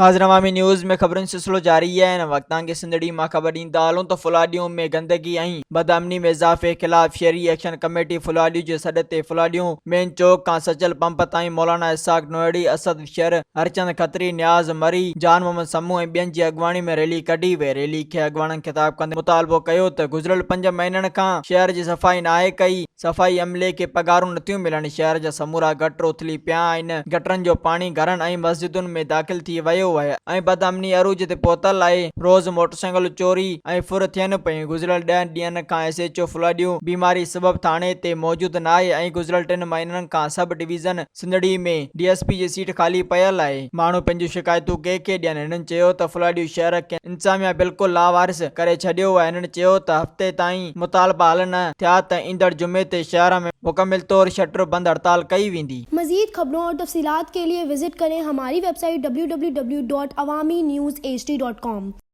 ناظرين عوامي نيوز ۾ خبرن جو سلسلو جاري آهي هن وقت توهان کي سنڌڙي مان خبر ڏيندا هلون ته ڦلاڏيون ۾ گندگي ۽ بدامني ۾ اضافي خلاف شهري ايڪشن ڪميٽي ڦلاڏيون جي سڏ تي ڦلاڏيون مين چوڪ کان سچل پمپ تائين مولانا اسحاق نوهڙي، اسد شر، هرچند کتري، نياز مري، جان محمد سمون ۽ ٻين جي اڳواڻي ۾ ريلي ڪڍي وئي ريلي کي اڳواڻن خطاب ڪندي مطالبو ڪيو ته گذريل پنج مهينن کان شهر جي صفائي ناهي ڪئي، صفائي عملي کي پگهارون نٿيون ملن، شهر جا سمورا گٽر اٿلي پيا آهن، گٽرن جو پاڻي گهرن ۽ مسجدن ۾ داخل ٿي ويو آهي ۽ بدامني عروج تي پهتل آهي، روز موٽرسائيڪل چوري ۽ ڦر ٿين پيون، گذريل ڏهن ڏينهن کان ايس ايڇ او ڦلهڏيون بيماري سبب ٿاڻي تي موجود ناهي ۽ گذريل ٽن مهينن کان sub division Sindhri ۾ D S P جي سيٽ خالي پيل آهي، ماڻهو پنهنجون شڪايتون ڪنهن کي ڏين، هنن چيو ته ڦلهڏيون شهر کي انتظاميا بلڪل لاوارث ڪري ڇڏيو آهي، هنن چيو ته هفتي تائين مطالبا حل نه ٿيا ته ايندڙ جمعي تي شهر ۾ مڪمل طور شٽر بند هڙتال ڪئي ويندي. مزيد خبرون اور تفصيلات کے لئے visit کرين ھماري web site W W W dot Awami news H D dot com.